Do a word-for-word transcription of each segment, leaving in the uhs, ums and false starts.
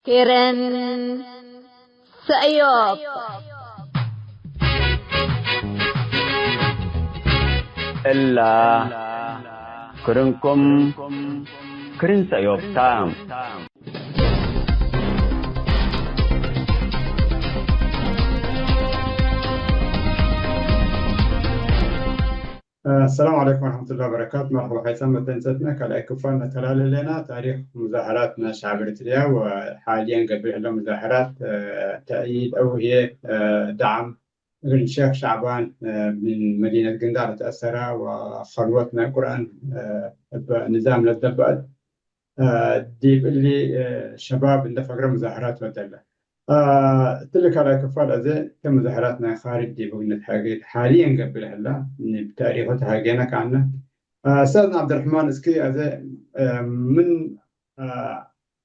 ክርን ሰእዮብ። እላ ክርንኩም ክርን ሰእዮብ ታ። አሰላሙ ዐለይኩም ወረሕመቱላሂ ወበረካቱ። መርሐባ ሐይሳም መተንሰትነ ካልኣይ ክፋል ነተላሌ ህሌና። ታሪክ ሙዛሀራት ናይ ሸዐብ ኤሪትርያ ወሓልየን ገብእ ህለ ሙዛሀራት፣ እ፣ ተእይድ አው ህዬ፣ እ፣ ደዓም እግል ሼክ ሸዕባን፣ እ፣ ምን መዲነት ግንዳዕ ለተአሰራ ወኸልወት ናይ ቁርአን፣ እ፣ እብ ንዛም ለትደበአት፣ እ፣ ዲብ እሊ፣ እ፣ ሸባብ እንደ ፈግረ ሙዛሀራት ወደለ። እ፣ እትሊ ካልኣይ ክፋል አዜ እተ ሙዛሀራት ናይ ካርጅ ዲብ እግል ንትሃጌ፣ ሓልየን ገብእ ለህላ፣ እብ ታሪኮ ተሃጌነ ከአነ። እ፣ ኡስታዝና ዐብደልረሕማን፣ እስኪ አዜ፣ እ፣ ምን፣ እ፣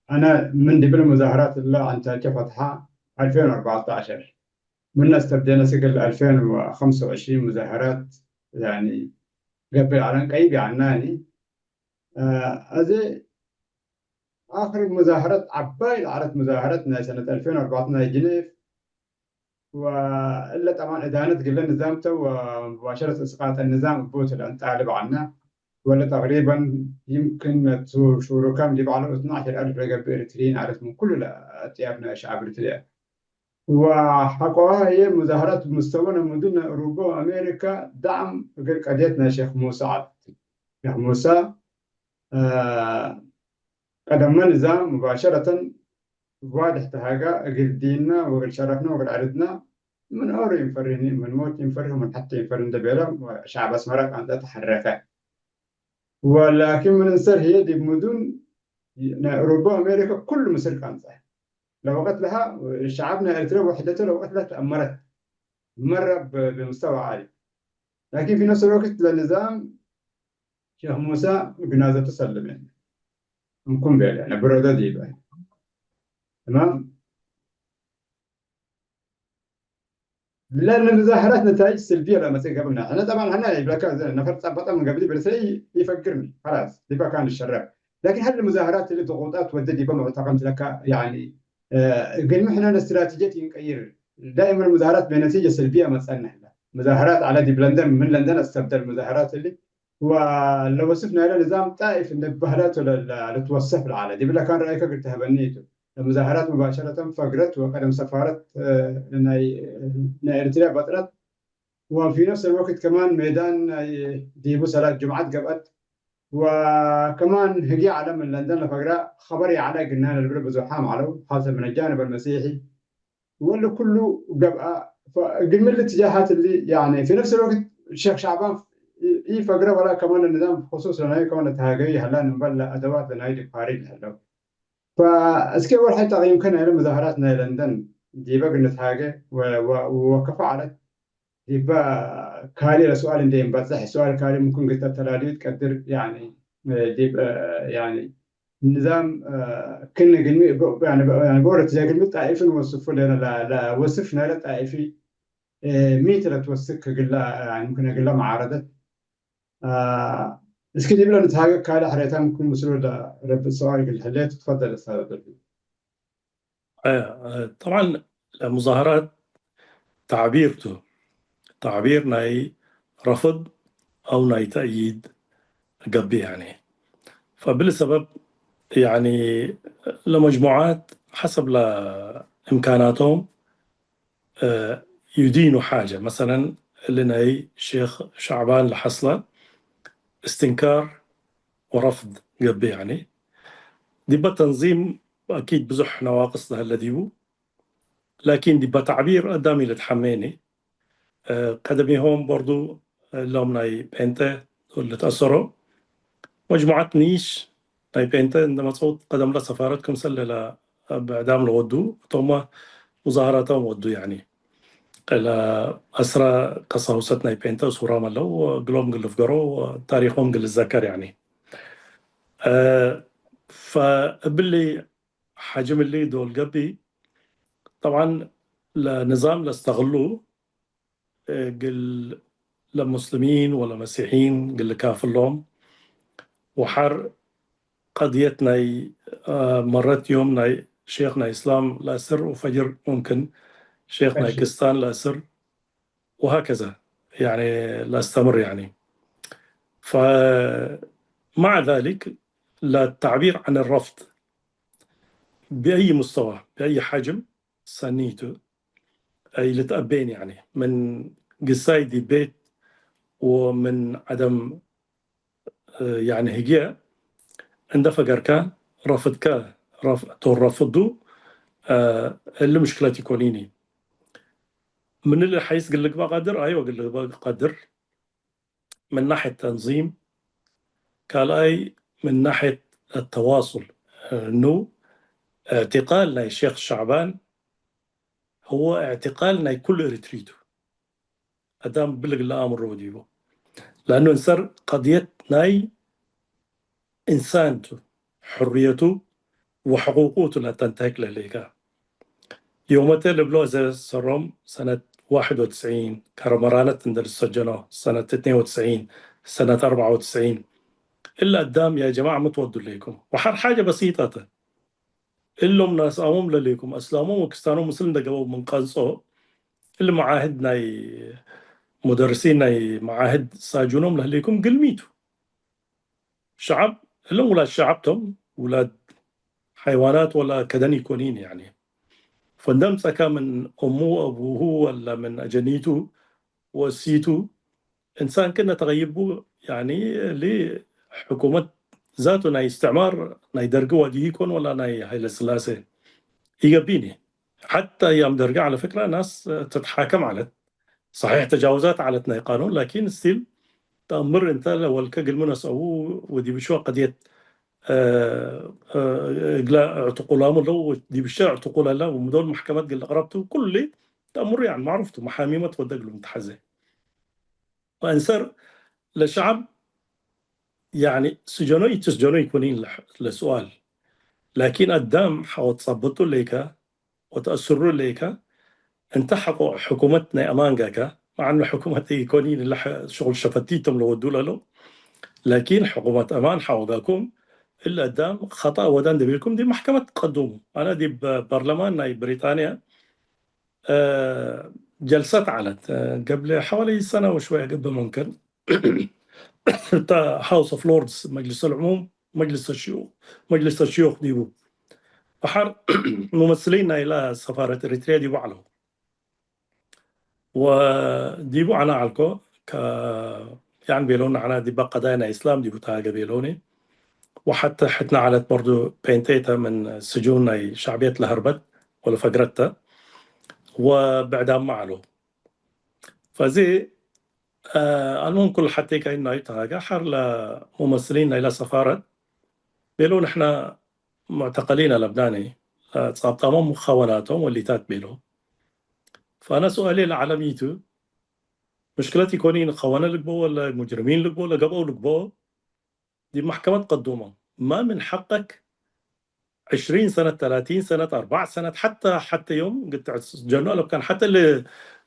አነ ምን ዲብል ሙዛሀራት እለ አንታቼ ፈትሐ አልፌን ወአርበዕተ ዐሸር፣ ምነ እስተብዴነ እግል አልፌን ወሐምሰ ወዕሽሪን ሙዛሀራት፣ ያኒ፣ ገብእ ዐለን ቀይብ ያዕናኒ። እ፣ አዜ አክር ሙዛሀረት ዐባይ ለዐለት ሙዛሀረት ናይ ሰነት አልፌን ወአርበዕተ ናይ ጅኔፍ፣ ወእለ ጠባን እዳነት ግለ ንዛም ተ ወሙባሸረት እስቃጠ ንዛም እቡ ተ ለእንጣልብ ዐልነ። ወለ ተቅሪበን ይምክን ቱ ሹሩካም ዲብ ዐለው እትናሸር አልፍ ለገብእ ኤሪትርዪን ዐለት ምን ኩሉ ለአጥያፍ ናይ ሸዐብ ኤሪትርያ። ወሐቆሀ ህዬ ሙዛሀረት ብሙስተወነ ሙዱን ናይ ኡሩበ ወአሜሪከ ደዕም እግል ቀድየት ናይ ሼክ ሙሰ ዐለት። ሼክ ሙሰ፣ እ፣ ቀደመ ንዛም ሙባሸረተን ዋድሕ ተሃጋ፣ እግል ዲንና ወእግል ሸረፍና ወእግል ዐርድና ምን ኦሮ ኢንፈርህ፣ ምን ሞት ኢንፈርህ ወምን ሐቴ ኢንፈርህ እንዴ ቤለ፣ ሸዐብ አስመረ ቃንጸ ተሐረከ። ወላኪን ምን እንሰር ህዬ ዲብ ሙዱን ናይ ኡሩበ ወአሜሪከ ኩሉ ምስል ቃንጸ። ለወቀት ለሀ ሸዐብ ናይ ኤሪትርያ ወሕደቱ ለወቀት ለሀ ተአመረት መረ ብ-፣ ብምስተወ ዓሊ። ላኪን ፊ ነፍስ ልወቅት ለንዛም ሼክ ሙሰ ግናዘቱ ሰልመ። እምኩም ቤለ፣ ነብረዶ ዲበ። ተማም። ለልሙዛሀራት ነታይጅ ስልብየ ለአመጽእ ገብእነ። ሕነ ጠብዓን ሐነ ይብለከ ነፈር ጸበጠ ምን ገብእ ዲብ ኤሪትርያ ኢፈግርኒ። ከላስ፣ ዲበ ካን ልሸረፍ። ላኪን ሀለ ሙዛሀራት እሊ ድቁጣት ወደ ዲበ ሙዕተቀምት ለከ፣ ያኒ፣ እ፣ እግልሚ ሕነ እስትራቲጅየት ኢንቀይር። ዳይመን ሙዛሀራት ቤነቲጀ ስልብየ መጸአነ ህለ። ሙዛሀራት ዐለ ዲብ ለንደን፣ ምን ለንደን አስተብደል ሙዛሀራት እሊ ወለወስፍ ናይለ ንዛም ጣኢፍ እንዴ በህለት ለ-፣ ለ-፣ ልትወሰፍ ለዐለ። ዲብለ ካን ረአይከ እግል ተሀበኒ ቱ። ለሙዛሀራት ሙባሸረተን ፈግረት ወቀደም ሰፋረት፣ እ፣ ናይ፣ ናይ ኤሪትርያ በጥረት። ወፊ ነፍስ ልወቅት ከማን ሜዳን ናይ ዲቡ ሰላት ጅምዐት ገብአት። ወከማን ህግየ ዐለ ምን ለንደን ለፈግረ ኸበር ይዐለ እግልነ ለልብል ብዙሓም ዐለው፣ ሐሰብ ምን አጃንብ አልመሲሒ። ወእሊ ኩሉ ገብአ። ፈእግል ምን ልትጃሃት እሊ፣ ያኒ፣ ፊ ነፍስ ልወቅት ሼክ ሸዕባን ኢ-፣ ኢፈግረ ወላ ከማን ንዛም ክሱስ ለናይ ከማን ለተሃገዩ ይሀላን እምበል ለአደዋት ለናይ ዲብ ካርጅ ለህለው። ፈእስኬ ወርሐ ተቅይምከ ናይለ ሙዛሀራት ናይ ለንደን ዲበ እግል ንትሃገ ወ-፣ ወ-፣ ወከፎ ዐለት። ዲበ ካልእ ለሱኣል እንዴ ኢንበጽሕ፣ ሱኣል ካልእ ምክን እግል ተተላልዩ ትቀድር፣ ያኒ፣ ዲብ፣ ያኒ፣ ንዛም፣ ክን እግልሚ፣ ያኒ፣ ያኒ፣ ቦረት እግልሚ ጣኢፍን ወስፉ ለነ፣ ለ-፣ ለወስፍ ናይለ ጣኢፊ፣ ሚ ተ ለትወስክ እግለ፣ ያኒ፣ ምክን እግለ መዓረደት። እስኪ ዲብለ ንትሃገ ካልእ ሕሬታ ምክን ምስሉ ለረብጥ ሱኣል እግል ህሌት፣ ትፈደል ኡስታዝ ዐብደልፊ። አየ፣ ጠብዓን ለሙዛሀራት ተዕቢር ቱ። ተዕቢር ናይ ረፍድ አው ናይ ተእይድ ገብእ፣ ያኒ። ፈብሊ ሰበብ፣ ያኒ፣ ለመጅሙዓት ሐሰብ ለእምካናቶም፣ እ፣ ዩዲኑ ሓጀ። መሰለን፣ እሊ ናይ ሼክ ሸዕባን ለሐስለ እስትንካር ወረፍድ ገብእ፣ ያኒ። ዲበ ተንዚም አኪድ ብዙሕ ነዋቅስ ለሀለ ዲቡ። ላኪን ዲበ ተዕቢር አዳሚ ልትሐሜኒ። እ፣ ቀደሚሆም በርዱ እሎም ናይ ጴንጤ ልትአሰሮ መጅሙዐት ኒሽ ናይ ጴንጤ እንደ መጽኡት ቀደምለ ሰፋረት ክምሰል ለእብ ዕዳም ለወዱ እቶመ ሙዛሀራቶም ወዱ፣ ያኒ። ለአስረ ቀሳውሰት ናይ ጴንጤ እሱራም ዐለው፣ እግሎም እግል ልፍገሮ፣ ታሪኮም እግል ልዘከር፣ ያኒ። እ፣ ፈእብሊ ሐጅም እሊ ዶል ገብእ፣ ጠብዓን ለንዛም ለስተግሉ እግል ለሙስሊሚን ወለመሲሒን እግል ልካፍሎም፣ ወሐር ቀድየት ናይ፣ አ፣ መረት ዮም ናይ ሼክ ናይ እስላም ለአስር ወፈጅር ሙምክን ሼክ ናይ እሺ። ክስታን ለአስር ወሀከዘ፣ ያኒ ለአስተምር ያኒ። فمع ذلك ለተዕቢር ዐን ረፍድ ብአይ ሙስተዋ ብአይ ሐጅም ሰኒቱ ኢልትአቤን፣ ያኒ ምን ግሳይ ዲብ ቤት ወምን ዐደም፣ ያኒ ህግየ እንደ ፈገርከ ረፍድከ ረፍ-፣ ቶር ረፍዱ፣ እሊ ምሽክለት ኢኮኒኒ። ምን እሊ ሐይስ ግል ልግበእ ቀድር? አይወ ግል ልግበእ ቀድር። ምን ናሕየት ተንዚም፣ ካልኣይ ምን ናሕየት አተዋሱል፣ እኑ እዕትቃል ናይ ሼክ ሸዕባን ህወ እዕትቃል ናይ ኩሉ ኤሪትሪ ቱ። አዳም ብልግ ለአምሮ ዲቡ። ለአኑ እንሰር ቀድየት ናይ እንሳን ቱ፣ ሕርየቱ ወሕቁቁ ቱ ለተንተህክ ለሌከ። ዮመቴ ልብሎ እዘ ሰሮም ሰነት ዋሕድ ወትስዒን፣ ከረመራነት እንደ ልሰጀኖ ሰነት እትኔ ወትስዒን፣ ሰነት አርበዓ ወትስዒን፣ እለ አዳም ያ ጀማዕ ሚ ትወዱ ሌኩም? ወሐር ሓጀ በሲጠ ተ። እሎም ናስ አሞም ለሌኩም፣ አስላሞም ወክስታኖም ምስል እንደ ገበው ምን ቀንጾ፣ እሊ መዓህድ ናይ ሙደርሲን ናይ መዓህድ ሳጁኖም ለህሌኩም ግልሚቱ። ሸዐብ፣ እሎም ውላድ ሸዐብ ቶም፣ ውላድ ሐይዋናት ወላ ከደን ኢኮኒን፣ ያኒ። ፈንደም ጸካ ምን እሙ ወአቡሁ ወላ ምን አጀኒቱ ወእሲቱ፣ እንሳን ክእነ ተቀይቡ፣ ያኒ፣ እሊ ሕኩመት ዛቱ ናይ እስትዕማር ናይ ደርግ ዋጅሂ ኢኮን ወላ ናይ ሀይለ ስላሴ ኢገብኢኒ። ሐተ አያም ደርግ ዐለ ፍክረ ናስ ትትሓከም ዐለት። ሰሒሕ ተጃውዛት ዐለት ናይ ቃኑን፣ ላኪን ስቲል ተአምር እንተ ለወልከ ግልሚ ነስአዉ ወዲብ ሽወ ቀድየት፣ እ፣ እ፣ እግለ እዕትቁላሙ ለው ዲብ ሸ እዕትቁል አለ ወምዶል መሕከመት ግል አቅረብቱ ኩሉ ተአምሩ፣ ያኒ፣ ማዕሩፍ ቱ፣ መሓሚመት ወደ እግሉ ምትሐዜ። ወአንሰር ለሸዐብ፣ ያኒ፣ ስጀኖ ኢትስጀኖ ኢኮኒን ለሕ-፣ ለሱኣል። ላኪን አዳም ሐቆ ትጸብጡ ሌከ ወተአስሩ ሌከ፣ እንተ ሐቆ ሕኩመት ናይ አማን ጋከ፣ መዐ እኑ ሕኩመት ኢኮኒን እለ ሸ-፣ ሽቁል ሸፈቲቶም ለወዱ ለለው። ላኪን ሕኩመት አማን ሐቆ ጋኩም፣ እለ አዳም ኸጠእ ወደ እንዴ ቤልኩም ዲብ መሕከመት ቀዱሙ። አነ ዲብ በርለማን ናይ ብሪጣንያ ጀልሰት ዐለት። ገብለ ሐዋሊ ሰነ ወሽወየ ገብእ ሙምክን፣ እተ ሃውስ ኦፍ ሎርድስ፣ መጅልስ አልዕሙም፣ መጅልስ አሽዩኽ፣ መጅልስ አሽዩኽ ዲቡ በሐር ሙመስሊን ናይላ ሰፋረት ኤሪትርያ ዲቡ ዐለው። ወዲቡ አነ ዐልኮ፣ ከ-፣ ያን ቤሎኒ አነ ዲበ ቀዳይ ናይ እስላም ዲቡ ተሃገ ቤሎኒ። ወሐተ ሕትነ ዐለት በርዱ ፔንቴተ ምን ስጁን ናይ ሸዕብየት ለሀርበት ወለፈግረተ ወብዕዳመ ዐለው። ፈዚ፣ አ፣ አልሙም ኩሉ ሐቴ ከኢናዩ ተሃገ ሐር ለሙመስሊን ናይለ ሰፋረት ቤሎ፣ ንሕነ ሙዕተቀሊን አለብናኒ፣ አ፣ ጻብጣሞም ኸወናቶም ወሊታት ቤሎ። ፈአነ ሱአሌ ለዐለ ሚ ቱ፣ ምሽክለት ኢኮኒን ኸወነ ልግበኦ ወለ ሙጅሪሚን ልግበኦ ለገብአው ልግበኦ ዲብ መሕከመት ቀዱሞም። ማ ምን ሐቀክ ዕሽሪን ሰነት፣ ተላቲን ሰነት፣ አርበዕ ሰነት፣ ሐተ፣ ሐተ ዮም ግድ ትስጀኖ አለብካን። ሐተ እሊ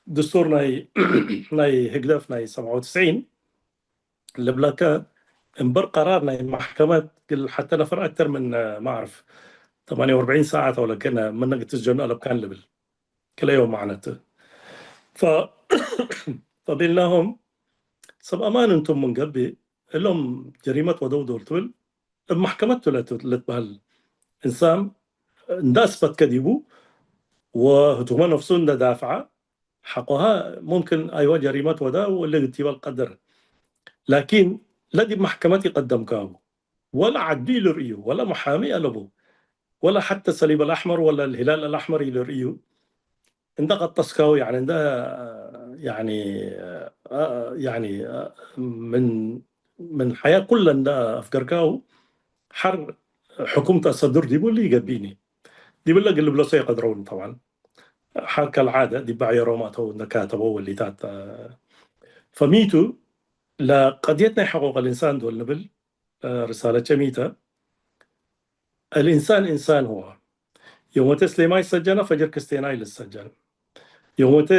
ድስቱር ናይ፣ ናይ ህግደፍ ናይ ሰብዓ ወትስዒን ልብለከ እምበር ቀራር ናይ መሕከመት ግል ሐተ ነፈር አክተር ምን፣ ማ አዕርፍ፣ ተማንየ ወአርበዒን ሰዓት አው ለከነ ምነ ግድ ትስጀኖ አለብካን ልብል። ክለ ዮም መዕነቱ። ፈ-፣ ፈቢልናሆም ሰብ አማን እንቱም ምን ገብእ፣ እሎም ጀሪመት ወደው ዶል ትብል፣ እብ መሕከመት ቱ ለቱ-፣ ለትበህል እንሳም እንደ አስበትከ ዲቡ፣ ወህቱመ ነፍሱ እንደ ዳፍዐ፣ ሐቆሃ ሙምክን አይወ ጀሪመት ወደ ወለ ግቲበል ቀድር። ላኪን ለዲብ መሕከመት ይቀደምካሁ፣ ወለ ዐዱ ኢልርእዩ፣ ወለ መሓሚ አለቡ፣ ወለ ሐተ ሰሊብ አልአሕመር ወለ አልሂላል አልአሕመር ኢልርእዩ፣ እንደ ቀጠስካሁ፣ ያኒ፣ እንደ፣ ያኒ፣ አ-፣ ያኒ፣ አ-፣ ምን፣ ምን ሐያት ኩለ እንደ አፍገርካሁ፣ ሐር ሕኩም ተአሰድር ዲቡ እሊ ይገብእኒ። ዲብለ እግል ልብለሶ ይቀድረውን፣ ጠብዓን። ሐር ከልዓደ፣ ዲብ አዕዮሮም አተው እንደ ካተበው ወሊታት፣ አ፣ ፈሚቱ፣ ለቀድየት ናይ ሕቁቅ አልእንሳን ዶል ንብል፣ አ፣ ርሳለቼ ሚተ፣ الإنسان إنسان هو. ዮመቴ ስሌማይ ሰጀነ፣ ፈጅር ክስቴናይ ልሰጀን። ዮመቴ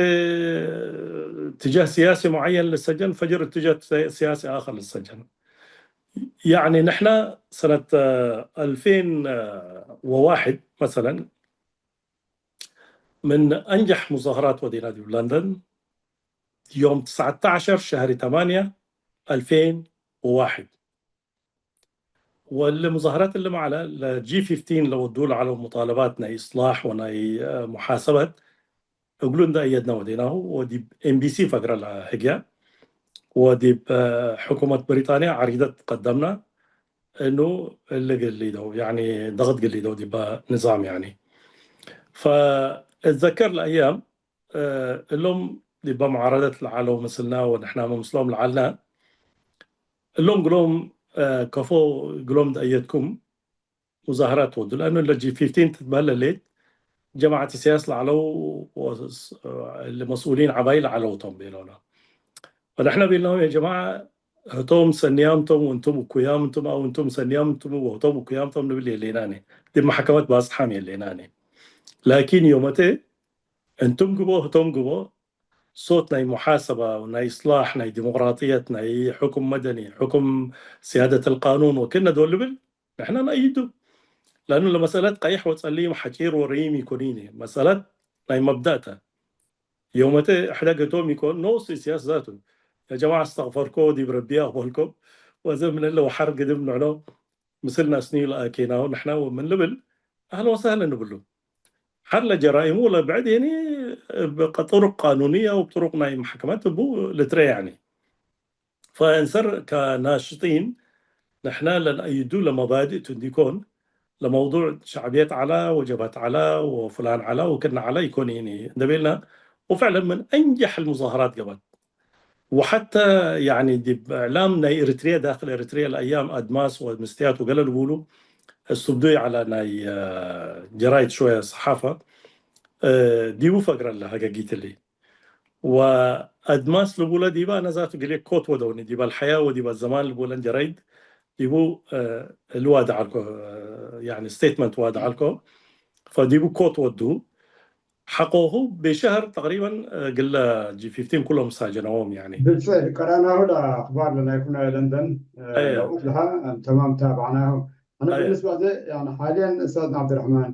እትጃህ ሲያሲ ሙዐየን ልሰጀን፣ ፈጅር እትጃህ ሲያሲ አኸር ልሰጀን። ያኒ ንሕነ ሰነት፣ አ፣ አልፌን ወዋሕድ መሰለን፣ ምን አንጀሕ ሙዛህራት ወዴና ዲብ ለንደን ዮም ትስዐተ ዐሸር ሸህሪ ተማንየ አልፌን ወዋሕድ። ወእሊ ሙዛህራት እሊ መዓለ ለጂ ፊፍቲን ለወዱ ለዐለው ሙጣለባት ናይ እስላሕ ወናይ፣ እ፣ ሙሓሰበት እግሉ እንደ አየድነ ወዴናሁ ወዲብ ኤምቢሲ ፈግረ ለህግየ ወዲብ፣ እ፣ ሕኩመት ብሪጣንያ ዐሪደት ቀደምነ እኑ እሊ ግሊደው፣ ያኒ ደቅት ግሊደው ዲበ ንዛም ያኒ። ፈእትዘከር ለአያም፣ እ፣ እሎም ዲበ መዓረደት ለዐለው ምስልነ ወንሕናመ ምስሎም ለዐልነ፣ እሎም ግሎም፣ እ፣ ከፎ ግሎም ደአየትኩም ሙዛህራት ወዱ፣ ለአኑ ለጂ ፊፍቲን ትትበህል ለሌት ጀማዐት ሲያስ ለዐለው ወስ-፣ እሊ መስኡሊን ዐባይ ለዐለው ቶም ቤለውነ። ወንሕነ ቤልናሆም፣ ያ ጀማዐ፣ ህቶም ሰንያም ቶም ወእንቱም እኩያም እንቱም፣ አው እንቱም ሰንያም እንቱም ወህቶም እኩያም ቶም ንብል የሌናኔ። ዲብ መሐከመት ባጽሓም የሌናኔ። ላኪን ዮመቴ እንቱም ግቦ ህቶም ግቦ፣ ሶት ናይ ሙሓሰባ፣ ናይ እስላሕ፣ ናይ ዲሞቅራጥየት፣ ናይ ሕኩም መደኒ፣ ሕኩም ሲያደት አልቃኑን ወክነ ዶል ልብል፣ ንሕና ነአይዱ። ለአኑ ለመሰለት ቀይሕ ወጸሊም፣ ሐጪር ወረይም ኢኮኒኒ፣ መሰለት ናይ መብዳእ ተ። ዮመተ ሕደገቶም ኢኮን ኖስ ሲያስ ዛቱ። ያ ጀማዐ አስተግፈርኮ ዲብ ረቢ አቅበልኮ። ወዘ ምን እለ ወሐር ግድም ንዕሎ ምስል ናስኒ ለአኬናሁ ንሕና ወምን ልብል አህለ ወሰህለ ንብሉ። ሐር ለጀራይሙ ለብዕድ የኒ እብ ጥሩቅ ቃኑንየ ወብ ጥሩቅ ናይ መሕከመት እቡ ልትረ ያኒ። ፈእንሰር ከናሽጢን ንሕነ ለነአይዱ ለመባድእ ቱ እንዲኮን፣ ለመውዱዕ ሸዕብየት ዐላ ወጀብሀት ዐላ ወፍላን ዐላ ወክነ ዐላ ኢኮን ኢኒ እንደ ቤልና፣ ወፍዕለን ምን አንጀሕ አልሙዛህራት ገብአት። ወሐተ ያኒ ዲብ እዕላም ናይ ኤሪትርየ፣ ዳክል ኤሪትርየ ለአያም አድማስ ወምስትያት ወገለ ልቡሉ እሱብዱይ ዐለ ናይ፣ አ፣ ጀራይድ ሸወየ ሰሓፈ፣ አ፣ ዲቡ ፈግረ ለሀገጊት እሊ። ወአድማስ ልቡለ ዲበ አነ ዛቱ ግሌ ኮት ወደውኒ፣ ዲበ አልሐያ ወዲበ አዘማን ልቡለን ጀራይድ ዲቡ፣ እ፣ ልዋድ ዐልኮ፣ እ፣ ያኒ ስቴትመንት ዋድ ዐልኮ፣ ፈዲቡ ኮት ወዱ። ሐቆሁ ብሸህር ተቅሪበን፣ እ፣ ግለ ጂ ፊፍቲን ኩሎም ሳጀነዎም ያኒ። ብልፍዕል ቀራናሁ ለአክባር ለናይኩነ ለንደን፣ እ፣ አየ። ለውቅት ለሃ ተማም ታብዕናሁ። አነ አየ። ብንስባ ዘ፣ ያኒ ሓልየን እስታዝ ዐብድረሕማን፣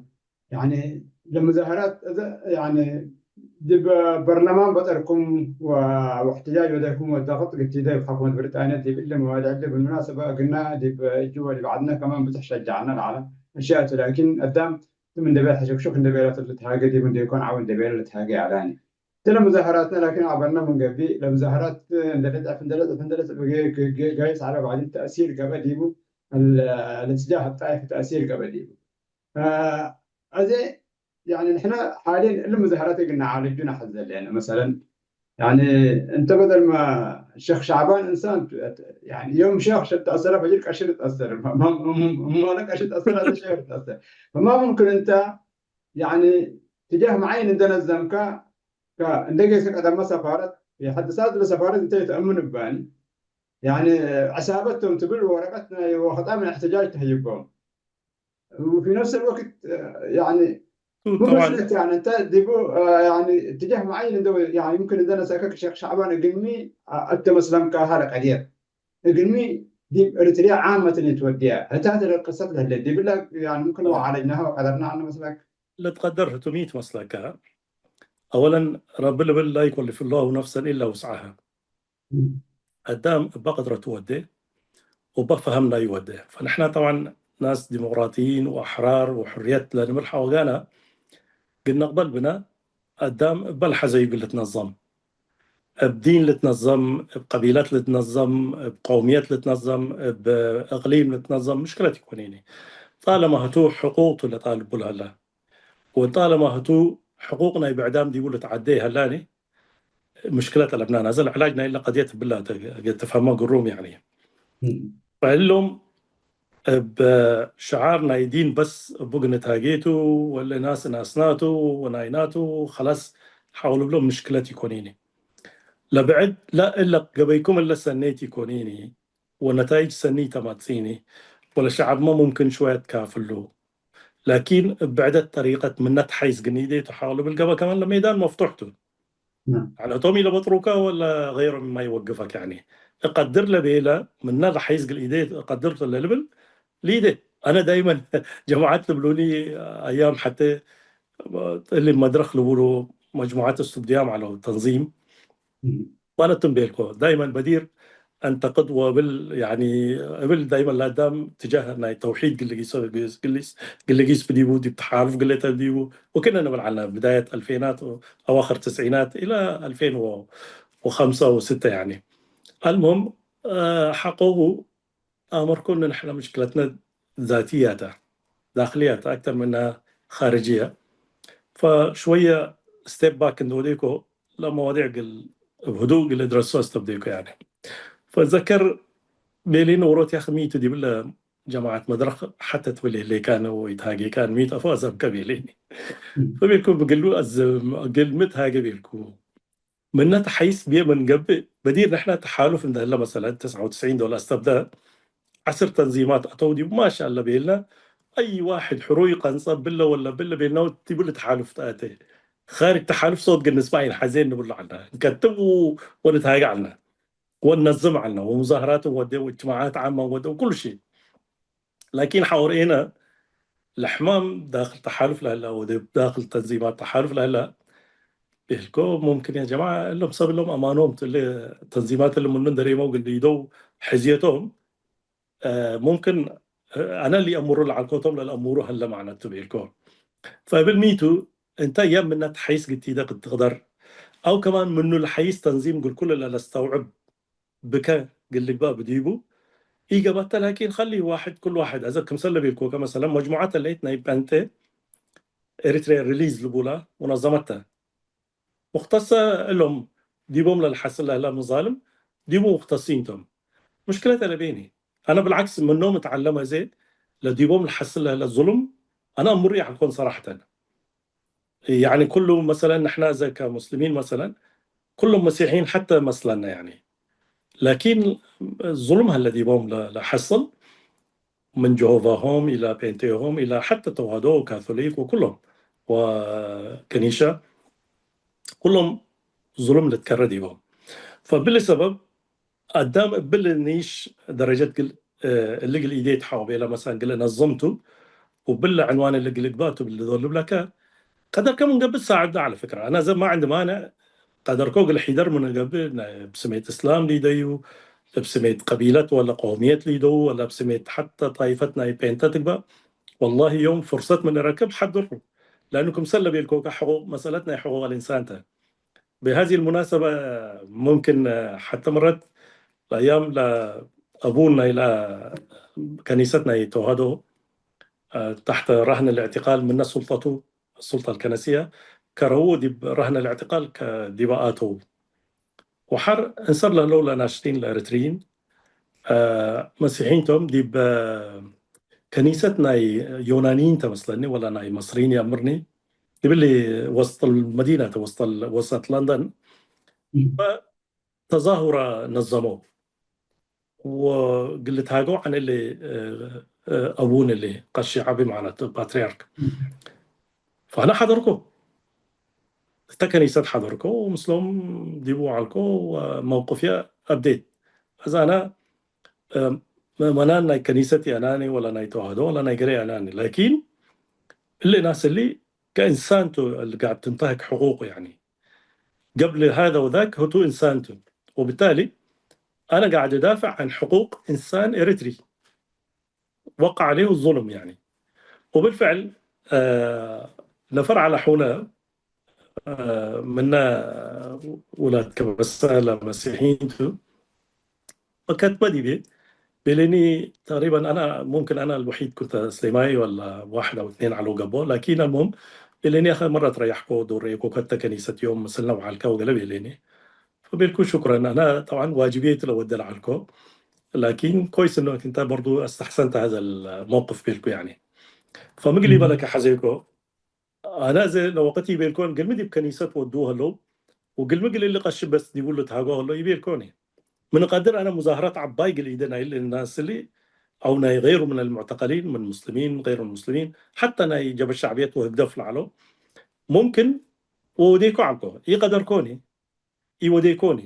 ያኒ ለሙዛህራት እዘ፣ ያኒ ዲብ በርለማን በጠርኩም ወ-፣ ወእሕትጃጅ ወደኩም ወደቅጥ ግቲደ እብ ሐኩመት ብሪጣንያ ዲብ እሊ መዋድዕ እሊ። ብልሙናሰበ እግልነ ዲብ እጁ ወዲብ ዐድነ ከማን ብዞሕ ሸጀዐነ ለዐለ አሽያእ ቱ። ላኪን አዳም ትም እንዴ ቤለ ሐሸክሹክ እንዴ ቤለ ልትሃጌ ዲብ እንዴ ኢኮን ዐው እንዴ ቤለ ልትሃጌ ዐላኒ። እትለ ሙዛህራትነ ላኪን አበርነ ምን ገብእ ለሙዛህራት እንዴ ልጽዕፍ እንዴ ልጽዕፍ እንዴ ልጽዕፍ ገ-፣ ገ-፣ ገ-፣ ጋይስ ዐለ። ባዕዲን ተእሲር ገብአ ዲቡ፣ እል-፣ እልትጃህ ጣይፍ ተእሲር ገብአ ዲቡ። አ፣ አዜ፣ ያኒ፣ ንሕነ ሓልየን እሊ ሙዛህራት እግል ነዓልጁ ነሐዜ ሌነ። መሰለን፣ ያኒ፣ እንተ በደል ማ ሸክ ሸዕባን እንሳን፣ ያኒ፣ ዮም ሸክ ተአሰረ፣ ፈጅር ቀሽር ተአሰር። ማ፣ ማ፣ ማ፣ ማለ ቀሽር ተአሰር፣ አዜ ሸክ ተአሰር። ፈማ ሙምክን እንተ፣ ያኒ፣ ትጃህ መዓይን እንደ ነዘምከ፣ ከ-፣ እንደ ጌሰ ቀደመ ሰፋረት፣ የሐድሳት ለሰፋረት እንተ ይትአምኑ እባኒ፣ ያኒ፣ ዕሳበት ቶም ትብል ወረቀት ናይ ወክጣም ናይ እሕትጃጅ ተህይቦም። وفي نفس الوقت، يعني، ቱ ሙ ጠዋል መስለት፣ يعني፣ እንተ ዲቡ፣ يعني፣ اتجاه معين እንደ፣ يعني፣ يمكن እንደ ነሰአከ ሸክ ሸዕባን እግልሚ፣ አተ መስለምከ ሀለ ቀድየት። እግልሚ ዲብ ኤሪትርያ ዓመትን ትወድያ። ህታት ለቅሰት ለህለ ዲብለ፣ يعني፣ ممكن ወዓለጅናሃ ወቀደርና ዐነ መስለክ። ለትቀደር ህቱሚት መስለከ። አወለን ረቢ ልብል لا يكلف الله نفسا إلا وسعها። አዳም እበ ቅድረቱ ወዴ ወእበ ፈሀም ናዩ ወዴ። ፈንሕና ጠብዓን ናስ ዲሞቅራጥይን ወአሕራር ወሕርየት ለንብል ሐወጋና እግል ነቅበል ብነ፣ አዳም እበ ለሐዘዩ እግል ልትነዘም፣ እብ ዲን ልትነዘም፣ እብ ቀቢለት ልትነዘም፣ እብ ቀውምየት ልትነዘም፣ እብ እቅሊም ልትነዘም ምሽክለት ኢኮን ኢኒ። ጣለማ ህቱ ሕቁቅ ቱ ለጣልቡ ለሀለ። ወጣለማ ህቱ ሕቁቅ ናይ ብዕዳም ዲቡ ልትዓዴ ሀላኒ፣ ምሽክለት አለብናን። አዘ ለዕላጅ ናይለ ቀድየት እብላ ተ-፣ እግል ትፍሀመ ግሩም፣ ያኒ። እም። ፈእሎም እብ ሸዓር ናይ ዲን በስ እቡ ግንትሃጌቱ፣ ወለ ናስ ናስናቱ ወናይናቱ፣ ኸላስ ሐውል እብሎም ምሽክለት ኢኮን ኢኒ። ለብዕድ ላ እለ ገበይኩም እለ ሰኔት ኢኮን ኢኒ። ወነታይጅ ሰኒ ተማጽኢኒ፣ ወለሸዐብመ ሙምክን ሽወየ ትካፍሉ። ላኪን እብ ብዕደት ጠሪቀት ምነ ተሓይዝ ግን ኢዴ ቱ ሐውል እብል ገብአ ከማን ለሜዳን መፍቱሕ ቱ። ናም። ያኒ ህቶም ኢለበጥሩከ ወለ ገይሮ ምማ ይወግፈክ። ያኒ እቀድር ለቤለ ምነ ለሓይዝ እግል ኢዴ እቀድር ቱ ለልብል ሊዴ። አነ ዳይመን ጀማዐት ልብሉኒ አያም ሐቴ እሊ መድረክ ልቡሉ መጅሙዓት እስትብድያም ዐለው ተንዚም ማለትም ቤልኮ። ዳይመን በዲር አንተቅድ ወእብል፣ ያኒ፣ እብል ዳይመን ለአዳም ትጃህ ናይ ተውሒድ ግልጊስ፣ ግልጊስ፣ ግልጊስ ብዲቡ፣ ዲብ ተሓሉፍ ግሌተ ብዲቡ፣ ወክነ ንብል ዐልነ ብዳየት አልፌናት፣ አዋክር ትስዒናት ኢላ አልፌን ወከምሰ ወስተ፣ ያኒ። አልሙህም፣ ሐቆሁ አመርኮ እነ ንሕነ ምሽክለትነ ዛትያ ተ፣ ዳክልያ ተ፣ አክተር ምነ ካርጅየ። ፈሽወየ ስቴፕ ባክ እንደ ወዴኮ፣ ለመዋዲዕ እግል እብ ህዱእ እግል እድረሶ አስተብዴኮ፣ ያኒ። ፈዘከር ቤሌኒ ወሮት ያክ ሚ ቱ ዲብለ ጀማዐት መድረክ ሐተ ትብል ህሌካን ወኢትሃጌካን ሚ ቱ አፎ አዘምከ ቤሌኒ። ፈቤልኩ ብግሉ አዘም፣ እግል ሚ ትሃጌ ቤልኩ። ምነ ተሐይስ ብየ ምን ገብእ፣ በዲር ንሕነ ተሓሉፍ እንደ ህለ መሰለን፣ ተስዓ ወትስዒን ዶል አስተብደ፣ ዐስር ተንዚማት አተው ዲቡ፣ ማሻአለ ቤልነ፣ አይ ዋሕድ ሕሩይ ቀንጸ ብለ ወለ ብለ ቤልነ ዲቡ ለተሓሉፍ ተአቴ። ኻርጅ ተሓሉፍ ሶት ግን ንስማዕ ኢንሐዜ ንብሎ ዐልነ። እንከትብ ወንትሃጌ ዐልነ። ወንነዝም ዐልነ። ወሙዛህራት እንወዴ ወእጅትማዓት ዓመ እንወዴ ወኩሉ ሺ። ላኪን ሐወርኤነ ለሕማም ዳክል ተሓሉፍ ለህለ ወዲብ ዳክል ተንዚማት ተሓሉፍ ለህለ ቤልኮ፣ ሙምክን ያ ጀማዐ እሎም ሰብ እሎም አማኖም እለ ተንዚማት እለ ምኑ እንደሬመው እግል ሊደው ሕዝየቶም፣ እ፣ ሙምክን፣ እ፣ አነ ሊአምሩ ለዐልኮቶም ለልአምሩ ሀለ ማዕነቱ ቤልኮ። ፈእብል ሚቱ እንተ የም ምነ ተሐይስ ግቲደ ቅድ ትቅደር፣ አው ከማን ምኑ ለሐይስ ተንዚም እግል ኩሉ ለለስተውዕብ ብከ እግል ልግባእ ብዲቡ ኢገባተ፣ ላኪን ኸሊ ዋሕድ፣ ኩሉ ዋሕድ፣ አዘ ክምሰል ለቤልኮከ፣ መሰለን፣ መጅሙዐት እለይት ናይ ጴንጤ ኤሪትሪያ ሪሊዝ ልቡላ ሙነዘመት ተ። ሙክተሰ እሎም ዲቦም ለልሐስል ለህለ መዛልም ዲቡ ሙክተሲን ቶም። ሙሽክለት አለቤኒ። አነ ብልዓክስ ምኖም እትዐለም አዜ ለዲቦም ለሐስል ለህለ ዙሉም አነ አምሩ ይዐልኮን ሰራሕተን። ያኒ ኩሉ መሰለን ንሕና እዘ ከሙስሊሚን መሰለን ኩሎም መሲሕይን ሐተ መስለነ ያኒ። ላኪን ዙሉም ሀለ ዲቦም ለ-፣ ለሐስል ምን ጀሆቫሆም ኢላ ጴንጤሆም ኢላ ሐተ ተዋህዶ ወካቶሊክ ወኩሎም ወከኒሸ ኩሎም ዙሉም ልትከረ ዲቦም። ፈብሊ ሰበብ አዳም እብል ኒሽ ደረጀት ግል፣ እ፣ እሊ ግል ኢዴ ተሓወቤለ መሰለን ግል ነዘምቱ፣ ወብለ ዕንዋን እሊ ግል እግባእቱ እብል ዶል ልብለከ፣ ቀደርከ ምን ገብእ ሳዕድ ዐለ ፍክረ። አነ ዘ ማ ዕንዲ ማንዕ ቀደርኮ እግል ሒደር ምን ገብእ፣ ናይ እብ ስሜት እስላም ሊደዩ፣ እብ ስሜት ቀቢለት ወለ ቀውምየት ሊደው፣ ወለ እብ ስሜት ሐተ ጣይፈት ናይ ጴንተ ትግባእ፣ ወላሂ ዮም ፍርሰት ምን እረክብ ሐድሩ። ለአኑ ክምሰል ለቤልኮከ ሕቁቅ፣ መሰለት ናይ ሕቁቅ አልእንሳን ተ። بهذه المناسبة ممكن حتى مرت الأيام لأبونا إلى كنيستنا يتوهدو تحت رهن الاعتقال من السلطة، السلطة الكنسية كرهو دي رهن الاعتقال كدباءاتو وحر انصر له لولا ناشطين الإريتريين አ፣ መሲሒን ቶም ዲብ፣ አ፣ ከኒሰት ናይ ዮናንይን ተ መስለኒ፣ ወላ ናይ መስርይን ይአምርኒ። ዲብሊ ወስጥ መዲና ተ፣ ወስጥ፣ ወሰጥ ለንደን። እም። ተዛሁረ ነዘመው ወግል ትሃገው ዐን እሊ፣ አ፣ አ፣ አቡን እሊ ቀሺ ዐቢ ማለት ፓትርያርክ። እም። ፈአነ ሐደርኮ። እተ ከኒሰት ሐደርኮ፣ ምስሎም ዲቡ ዐልኮ፣ ወመውቅፍየ አብዴት። አዜ አነ፣ እ፣ ምእመናን ናይ ከኒሰት የአናኒ፣ ወላ ናይ ተዋህዶ፣ ወላ ናይ ገሌ የአናኒ። ላኪን፣ እሊ ናስ እሊ ከእንሳን ቱ እሊ ጋር ትንተህክ ሕቁቁ፣ ያኒ። قبل هذا وذاك ህቱ እንሳን ቱ። وبالتالي أنا قاعد أدافع عن حقوق إنسان إريتري وقع عليه الظلم يعني. وبالفعل، آه، ነፈር ዐለ ሐውነ፣ آه، ምነ ውላድ ከበሰ ለመሲሒን ቱ። ወከትበ ዲቤ ቤሌኒ፣ ተቅሪበን አና፣ ሙምክን አና አልወሒድ ኩንተ ስሌማይ ወላ ዋሕድ አው እትኔን ዐለው ገብኦ። ላኪን አልሙህም ቤሌኒ፣ አኸ መረት ረያሕኮ ዶሬኮ ከተ ከኒሰት ዮም ምስልነ ወዐልከ ወገለ ቤሌኒ። ፈቤልኩ ሹክረን፣ አና ጠብዓን ዋጅብየት ለወደ ለዐልኮ። ላኪን ኮይስ እኖ እንተ በርዱ አስተሕሰንተ ሀዘ ልመውቅፍ ቤልኩ ያኒ። ፈምግል እም። ኢበለከ ሐዜኮ፣ አነ እዘ ለወቅት ኢቤልኮን፣ ግልሚ ዲብ ከኒሰት ወድዉ ሀለው፣ ወግልሚ ግል እሊ ቀሺ በስ ዲቡ ልትሃጎ ሀለው ኢቤልኮኒ። ምን ቀድር አነ ሙዛህረት ዐባይ ግል ኢደ ናይ እሊ ናስ እሊ፣ አው ናይ ገይሩ ምን አልሙዕተቀሊን፣ ምን ሙስሊሚን፣ ገይሩ ሙስሊሚን፣ ሐታ ናይ ጀብሀት ሸዕብየት ወህግደፍ ለዐለው፣ ሙምክን ወወዴኮ ዐልኮ፣ ኢቀደርኮኒ። ኢወዴኮኒ።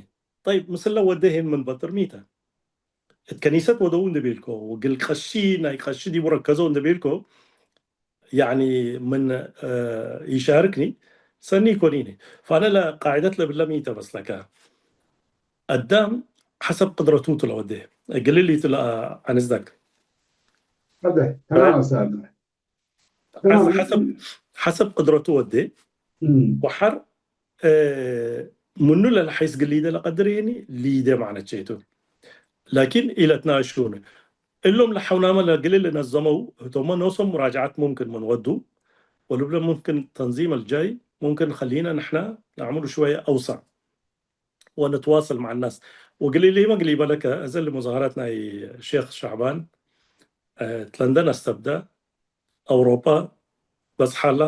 ጠይብ፣ ምስለ ወዴ ህን ምን በጥር ሚተ? እት ከኒሰት ወደው እንዴ ቤልኮ፣ ወግል ቀሺ፣ ናይ ቀሺ ዲቡ ረከዘው እንዴ ቤልኮ፣ ያኒ ምን፣ እ፣ ኢሻርክኒ ሰኒ ኢኮኒኒ። ፈአነ ለቃዒደት ለብለ ሚ ተ መስለከ፣ አዳም ሐሰብ ቅድረቱ ቱ ለወዴ። እግል ሊቱ ለአንዝደክ። አደ፣ ተማም ኡስታዝ። ተማም። ሐሰብ፣ ሐሰብ ቅድረቱ ወዴ። እም። ወሐር፣ እ፣ ምኑ ለለሐይስ ግል ሊደ ለቀድር የኒ ሊደ ማዕነቼቱ። ላኪን ኢለትናሹኒ። እሎም ለሐውናመ ለግል ልነዘመው ህቶመ ኖሶም ሙራጅዓት ሙምክን ምን ወዱ፣ ወልብለ ሙምክን ተንዚም አልጃይ ሙምክን ኸሊነ ንሕነ ነዕምሉ ሽወየ አውሰዕ። ونتواصل مع الناس. ወግል ኢሊመ ግል ኢበለከ፣ እዘ ለሙዛሀራት ናይ ሼክ ሻዕባን፣ እ፣ እት ለንደን አስተብደ፣ አውሮፓ በጽሐ ሀላ፣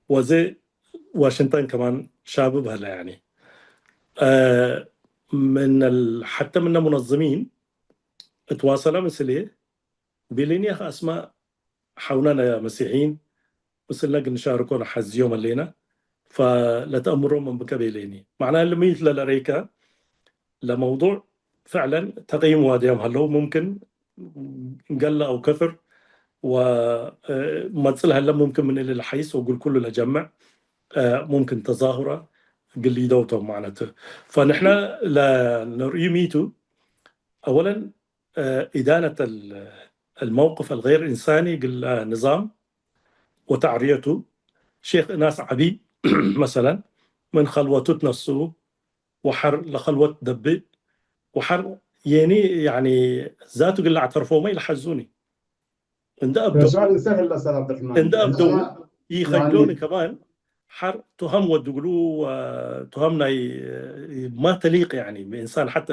ወዜ ዋሽንግተን ከማን ሻብብ ሀለ፣ ያኒ፣ እ፣ ምን ሐተ ምነ ሙነዝሚን እትዋሰለ ምስሌ፣ ቢሊን የኸ አስማእ ሐውናነ መሲሕይን ምስልነ እግል ንሻርኮ ነሐዝዮም ህሌነ፣ ፈለተአምሮም ምን ብከ ቤሌኒ። መዕናህ ለምይት ለለረይከ ለመውዱዕ ፍዕለን ተቅይም ዋድያም ሀለው፣ ሙምክን ገለ አው ከፍር ወ-፣ እ፣ መጽእ ለሀለ ሙምክን ምን እሊ ለሐይስ ወእግል ኩሉ ለጀምዕ፣ እ፣ ሙምክን ተዛሁረ እግል ሊደው ቶም ማዕነቱ። ፈንሕነ ለንርእዩ ሚቱ፣ አወለን፣ እ፣ ኢዳነት ال-፣ الموقف الغير إنساني እግል ንዛም ወተዕርየቱ። ሼክ እናስ ዐቢ መሰለን ምን ከልወቱ ትነስኡ ወሐር ለከልወት ደብእ ወሐር የኒ ያኒ ዛቱ እግል ለአዕተርፎመ ኢለሐዙኒ። እንደ አብደው፣ ሱኣል እንሰር ህለ ኡስታዝ ዐብደርሕማን። እንደ አብደው አነ ያኒ ኢኸጆኒ ከማን ሐር ቱሀም ወድግሉ፣ አ፣ ቱሀም ናይ፣ አ፣ ማ ተሊቅ ያኒ ብእንሳን ሐተ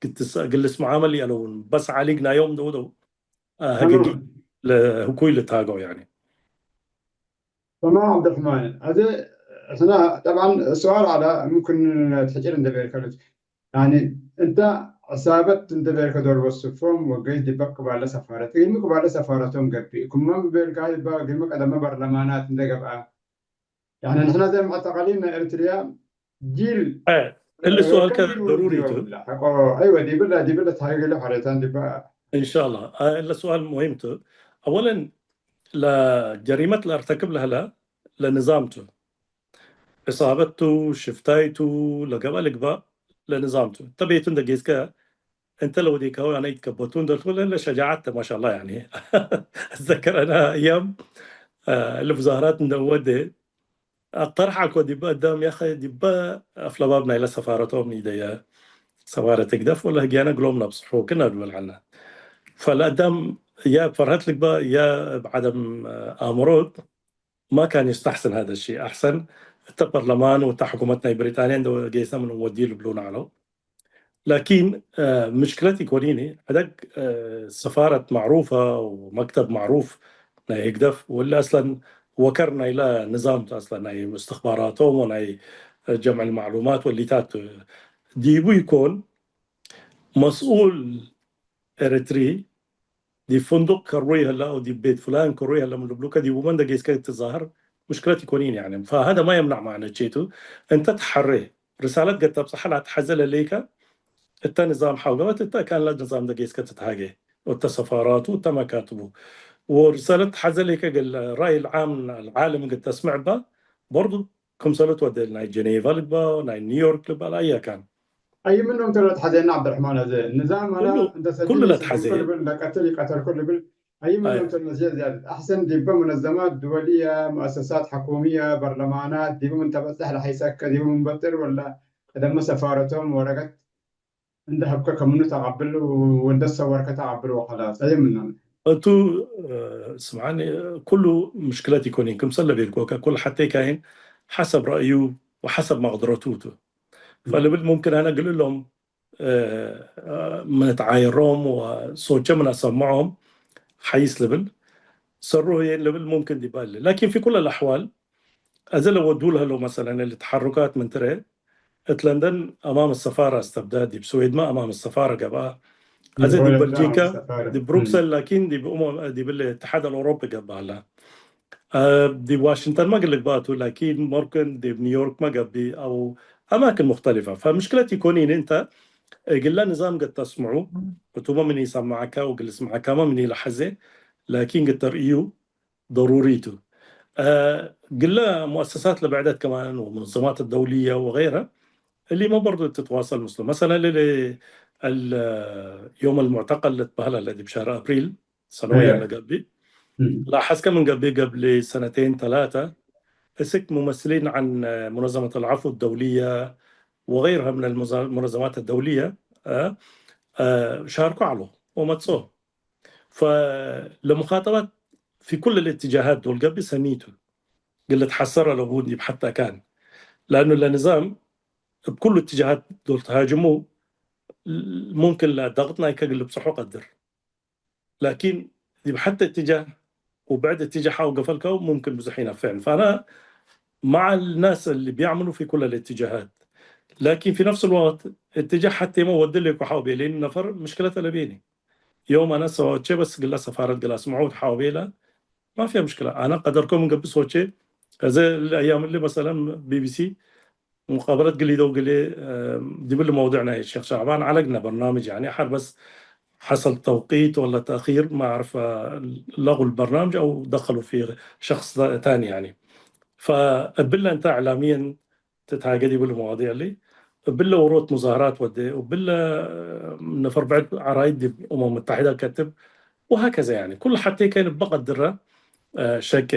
ግትስ-፣ ግልስ መዓመል ያለውን በስ ዓሊግ ናዮም ደውደው፣ አ፣ ሀገጊ ተማም። ለህኩይ ልታገው ያኒ። ተማም ዐብደርሕማን። አዜ ሕና ጠብዓን ሱኣል ዐለ ሙምክን ተሕጭር እንደ ቤርከ ሉት። ያኒ እንተ ዕሳበት እንደ ቤርከ ዶል ወስፎም ወገይስ ዲበ ቅባለ ሰፋረት፣ እግልሚ ቅባለ ሰፋረቶም ገብእ። ክመ ቤልካ ዲበ እግልሚ ቀደመ በርለማናት እንደ ገብአ። ያኒ ንሕነ ዘይ መዕተቀሊን ናይ ኤሪትርያ ጂል፣ አ፣ እሊ እ፣ ሱኣልከ ከቢር ደሩሪ ዲበ ቱ። ብላ። ሐቆ፣ አይወ፣ ዲብለ፣ ዲብለ ተሃይገለ ሐሬታን ዲበ። ኢንሻአላህ። አ፣ እለ ሱኣል ሙሂም ቱ። አወለን ለጀሪመት ለአርተክብ ለህለ ለንዛም ቱ። ዕሳበት ቱ፣ ሽፍታይ ቱ፣ ለገብአ ልግባእ ለንዛም ቱ። እተ ቤቱ እንደ ጌስከ፣ እንተ ለወዴካሁ አነ ኢትከበቱ እንደ ልትበለ ለሸጃዓት ተ፣ ማሻአላህ፣ ያኒ። አትዘከር አነ አያም፣ አ፣ ለሙዛሀራት እንደ ወዴ፣ አቅተርሕ አልኮ ዲበ አዳም፣ ያኸ ዲበ አፍለባብ ናይለ ሰፋረቶም ኢደየ፣ ሰፋረት ህግደፍ ወለ ህግያነ እግሎም ነብጽሑ ክና ድበል ዐልነ። ፈለአዳም ያ ፈርሀት ልግበእ ያ እብ ዐደም አእምሮ ማ ካን ዩስተሕሰን ሀደ ሺ። አሕሰን እተ ፐርለማን ወእተ ሕኩመት ናይ ብሪጣንያ እንደ ጌሰ ምን እንወድዩ ልብሉነ ዐለው። ላኪን፣ አ፣ ምሽክለት ኢኮኒኒ፣ ዐደግ፣ አ፣ ሰፋረት ማዕሩፈ ወመክተብ ማዕሩፍ ናይ ህግደፍ፣ ወለ አስለን ወከር ናይለ ንዛም ቱ፣ አስለን ናይ እስትኽባራቶም ወናይ ጀምዕ ልማዕሉማት ወሊታት ዲቡ ኢኮን፣ መስኡል ኤረትሪ ዲብ ፍንዱቅ ከሩይ ህለ አው ዲብ ቤት ፍላን ከሩይ ህለ ምን ልብሉከ ዲቡመ እንደ ጌስከ ትትዛሀር ምሽክለት ኢኮኒን፣ ያኒ። ፈሀደ ማ የምነዕ ማዕነቼቱ፣ እንተ ተሐሬ ርሳለት ገድ ተብጽሐ ለአትሐዜ ለሌከ፣ እተ ንዛም ሐው ገበት፣ እተ አካንለ ንዛም እንደ ጌስከ ትትሃጌ፣ ወእተ ሰፋራቱ፣ እተ መካትቡ፣ ወርሳለት ተሐዜ ሌከ እግል ራእይ ልዓም ልዓለም እግል ተስምዕ እበ፣ በርዱ ክምሰሉ ትወዴ ናይ ጀኔቫ ልግበእ፣ ናይ ኒውዮርክ ልግበእ፣ ለአየ ካን። አይ ምኖም ተ ለትሐዜነ ዐብደርሕማን፣ አዜ ንዛም አነ ኩሉ፣ እንተ ሰጅን ኩሉ ይሰጅንኮ ለትሐዜ። ልብል፣ ለቀትል ይቀተልኮ ልብል፣ አይ ምኖም አይ። ተ መዝየት ዝያደት አሕሰን ዲበ ሙነዘማት ድወልየ፣ ሙአሰሳት ሕኩምየ፣ በርለማናት ዲበ ምን ተበጽሕ ለሐይሰከ ዲበ ምን በጥር ወለ ቀደመ ሰፋረቶም ወረቀት እንደ ሀብከ ከምኑ ተቀብል ወእንደ ሰወርከ ተቀብል ወኸላስ። አየ ምኖም። እቱ፣ እ፣ ስምዓኒ፣ ኩሉ ምሽክለት ኢኮኒን፣ ክምሰል ለቤልኮከ፣ ኩል ሐቴ ካይን ሐሰብ ረአዩ ወሐሰብ መቅድረቱ ቱ። ም። ፈልብል ሙምክን አነ እግል እሎም፣ እ፣ ምን እትዓየሮም ወሶቼ ምን አሰምዖም ሐይስ ልብል፣ ሰሩ ህዬ ልብል ሙምክን ዲብ አለ። ላኪን ፊ ኩል አልአሕዋል፣ አዜ ለወዱ ለህለው መሰለን እሊ ተሐሩካት ምን ትረ፣ እት ለንደን አማም ሰፋረ አስተብደ፣ ዲብ ስዌድመ አማም ሰፋረ ገብአ። አዜ ዲብ ሆለንዳ በልጂካ፣ አማም ሰፋረ። ዲብ ብሩክሰል፣ ላኪን ዲብ እሞ-፣ ዲብ እሊ እትሓድ አልአውሮፒ ገብአ ሀላ። አ፣ ዲብ ዋሽንግተን መ እግል ልግባእ ቱ፣ ላኪን ሞርክን ዲብ ኒውዮርክ መ ገብእ፣ አው አማክን ሙክተሊፈ። ፈምሽክለት ኢኮኒን እንተ እግለ ንዛም ገድ ተስምዑ፣ እቱመ ምን ኢሰምዐከ ወእግል ልስምዐካመ ምን ኢለሐዜ፣ ላኪን ገድ ተርእዩ፣ ضروري ቱ። አ፣ ግለ ሙአሰሳት ለብዕደት ከማን ወመንዘማት ደውልየ ወገይረ፣ እሊመ በርዶ ትትዋሰል ምስሉ። መሰለን፣ ለ-፣ ለ-፣ ال-፣ يوم المعتقل ለትበህል ለዲብ ሸህር አፕሪል ሰነወየ ለገብእ፣ ላሐዝከ ምን ገብእ፣ قبل سنتين ثلاثة፣ እስክ ممثلين عن منظمة العفو الدولية وغيرها من المنظمات الدولية، አ፣ አ፣ ሻርኮ ዐለው ወመጽኦ። فلمخاطبات في كل الاتجاهات ዶል ገብእ ሰኒ ቱ። ግል ልትሐሰር አለቡ ዲብ ሐታ ካን። لأنه ለንዛም እብ ኩሉ እትጃሃት ዶል ተሃጅሙ፣ ሙምክን ለደቅት ናይከ እግል ልብጽሖ ቀድር። ላኪን ዲብ ሐተ እትጃህ ወብዕድ እትጃህ ሐው ገፈልከው ሙምክን ብዙሕ ኢነፍዕን። فأنا مع الناس اللي بيعملوا في كل الاتجاهات. لكن في نفس الوقت እትጃህ ሐቴመ ወድሌኩ ሐው ቤሌኒ ነፈር ምሽክለት አለቤኒ። ዮም አነ ሰዋቼ በስ ግላ ሰፋረት ግላ አስምዑ ወትሓወቤላ ማፊያ ምሽክላ። አነ ቀደርኮ ምን ገብእ ሰዎቼ እዘ ለአያም እሊ መሰለን ቢቢሲ ሙቃበለት ግሊደው ግሌ፣ እ፣ ዲብል መውድዕ ናይ ሼክ ሻዕባን ዐለግነ በርናምጅ፣ ያኒ፣ ሐር በስ ሐሰል ተውቂት ወለ ተእኺር ማ አዕርፍ ለቁ ልበርናምጅ አው ደኸሉ ፊ ሸክስ ታኒ፣ ያኒ። ፈእብለ እንተ እዕላሚየን ትትሃጌ ዲብል መዋዲዕ እሊ፣ እብለ ወሮት ሙዛህራት ወዴ፣ እብለ ነፈር ብዕድ ዐራይድ ዲብ እመም ሙተሒደ ከትብ፣ ወሀከዘ፣ ያኒ፣ ኩሉ ሐቴ ከይን እበ ቀድረ፣ አ፣ ሸቄ።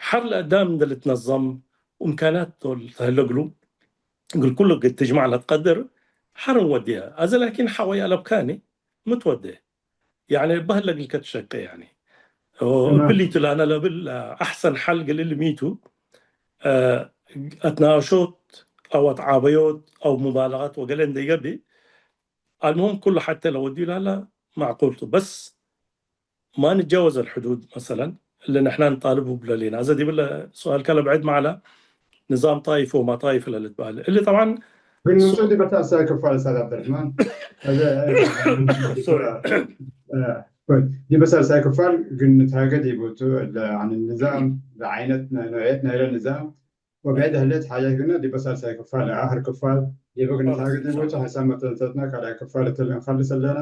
ሐር ለአዳም እንደ ልትነዘም እምካናት ዶል ተህለ እግሉ፣ እግል ኩሉ እግል ትጅመዕ ለትቀድር፣ ሐር እንወድየ። አዜ ላኪን ሐወይ አለብካኒ፣ ምትወዴ። ያኒ በህለ እግልከ ትሸቄ፣ ያኒ። ተማም። እብሊቱ ለአነ ለብል አሕሰን ሐል እግል እሊ ሚቱ፣ አ፣ አትናሾት አው አትዓበዮት አው ሙባለጋት ወገሌ እንዴ ገብእ፣ አልሙሁም ኩሉ ሐቴ ለወድዩ ለሀላ ማዕቁል ቱ። በስ ማ ንጃወዝ አልሕዱድ መሰለን፣ እሊ ንሕና ንጣልቡ ብለሌና። አዜ ዲብለ ሱአልከ ለብዕድ መዓላ ንዛም ጣይፍ ወማ ጣይፍ ለልትበህል። እሊ ጠብዓን ግን ሱ- ምንጩ ዲበ ተአሰ ክፋል ኡስታዝ ዐብደርሕማን። አዜ፣ ሶሪ። አ፣ ዲበ ሳልሳይ ክፋል ግን ንትሃገ ዲቡ ቱ፣ እለ አን ንዛም፣ ለዓይነት፣ ኖዕየት ናይለ ንዛም፣ ወብዕድ ህሌት ሓጃት ግነ ዲበ ሳልሳይ ክፋል፣ አክር ክፋል፣ ዲበ ግን ንትሃገ ዲቡ ቱ፣ ሐሳብ መተንሰትነ ካልኣይ ክፋል እትሊ እንከልስ እለና፣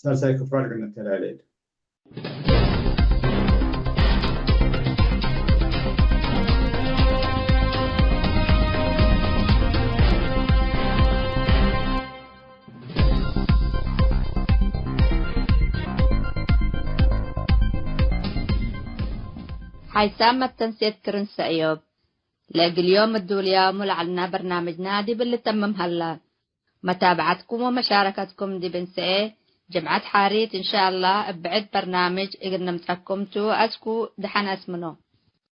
ሳልሳይ ክፋል ግን ንተላሌ። ሓይሳም መተንሴት ክርን ሰእዮብ። ለእግል ዮም እዱልያሙ ለዐልና በርናምጅና ዲብ ልተምም ሀላ። መታብዐትኩም ወመሻረከትኩም ዲብ እንሰኤ ጅምዐት ሓሪት እንሻአላህ እብ ብዕድ በርናምጅ እግል ንምጸኩም ቱ። አስኩ ደሐን አስምኖ።